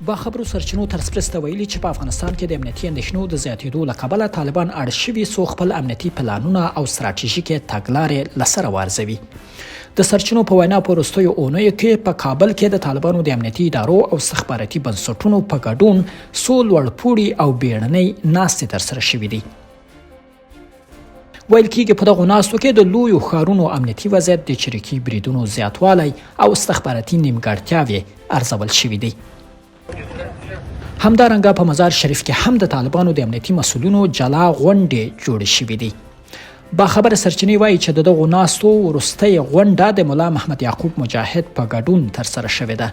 باخبرو سرچینو طرز پرس ته ویلي چې په افغانستان کې د امنیتي اندېښنو د زیاتېدو له کبله طالبان اړ شوي څو خپل امنیتي پلانونه او ستراتیژیکې تګلارې له سره وارزوي. د سرچینو په وینا په وروستیو اونیو کې په کابل کې د طالبانو د امنیتي ادارو او استخباراتي بنسټونو په ګډون څو لوړپوړي او بیړنۍ ناستې ترسره شوې دي. ویل کیږي په دغو ناستو کې د لویو ښارونو امنیتي وضعیت، د چریکي بریدونو زیاتوالی او استخباراتي نیمګړتیاوې ارزول شوې دي. همدارنګه په مزار شریف کې هم د طالبانو د امنیتي مسولینو جلا غونډې جوړې شوې دي. باخبره سرچینې وایي چې د دغو ناستو وروستۍ غونډه د ملا محمد یعقوب مجاهد په ګډون ترسره شوې ده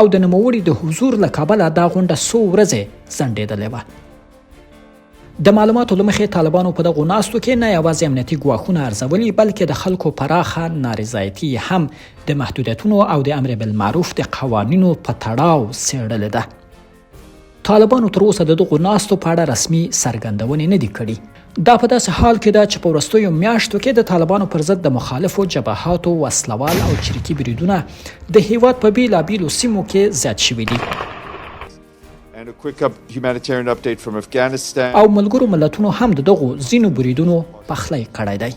او د نوموړي د حضور له کبله دا غونډه څو ورځې ځنډېدلې وه. د معلوماتو له مخې طالبانو په دغو ناستو کې نه یوازې امنیتي ګواښونه ارزولي، بلکې د خلکو پراخه نارضایتي هم د محدودیتونو او د امر بالمعروف د قوانینو په تړاو څېړلې ده. طالبانو تر اوسه د دغو ناستو په اړه رسمي څرګندونې نه دي کړي. دا په داسې حال کې ده چې په وروستیو میاشتو کې د طالبانو پر ضد د مخالفو جبهاتو وسلوال او چریکي بریدونه د هیواد په بیلابیلو سیمو کې زیات شوي دي. او ملګرو ملتونو هم د دغو ځینو بریدونو پخلی کړی دی.